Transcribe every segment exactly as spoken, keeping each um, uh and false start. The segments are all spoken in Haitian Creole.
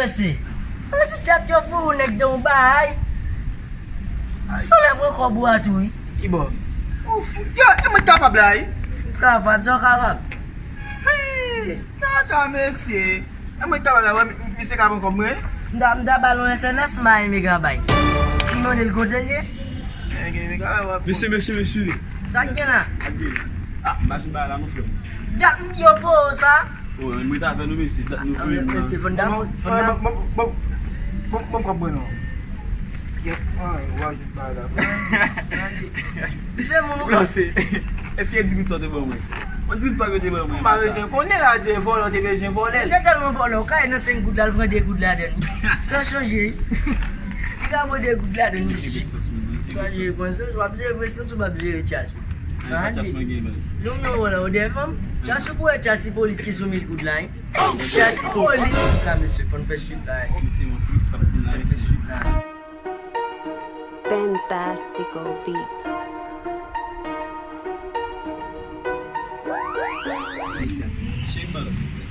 Mesye, mwen ti gad yo fou nèg de yon bagay. Sou lè mwen kòb ou a tou wi. Ki bò? Ou fou. Yo, e mwen kapab la wi. Kapab, sa w kapab. Hey, kaka mesye. E mwen kapab la, wè, misye ka pran kòb mwen. M ta, m ta ba l yon S M S, m pa renmen granbay. M mande l kote l ye. Mesye, mesye, mesye. Sa k gen la? Ah, machin pa la nou frè. Dat yo fo sa. Oh, mwen ta fè nou mesye, dat nou voye mwen. Mesye, fòn da, fòn da. Bon, bon, bon, bon, bon, bon, bon. Misye moun ou. Non, se, èske di goud sa te ban mwen? Mwen di goud pa yo te ban mwen. Mwen pa bezwen konnen la, di vòlò te bezwen vòlè. Misye tèlman vòlò, kay nan senk goud la, l pran de goud ladan l. San chanje. Li ka pran de goud ladan l. Kòman w ap jere pran sans, w ap jere pran sans, w ap jere tchas. Tchas mwen gen baz. Non, non, wala, ou devan. Tchas ou pou wè tchas ipolit ki sou mil goud la, hein? Tchas ipolit. Ka mesye, fòn fè chit la, hein? Mesye, yon ti mix tap vin la, mesye. Fantastical Beats. Cheri, pale, silvouplè.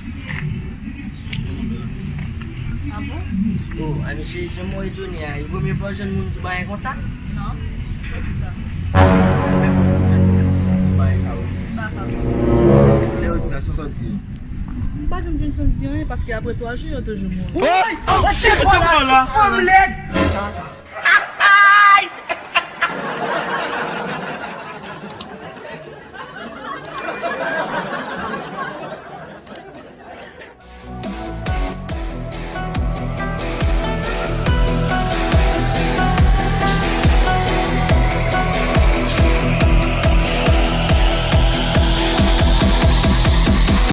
Ah bon? Oh, a mesye, jan mwen etone a, e premye fwa w jwenn moun di bagay konsa? Non. Poukisa? Premye fwa m jwenn moun konsa di bagay sa, wi. Lè yo di sa, sa w di yo? M pa janm jwenn chans di anyen, paske apre twa jou, yo toujou mouri. Woy! Woy! Fanm lèd!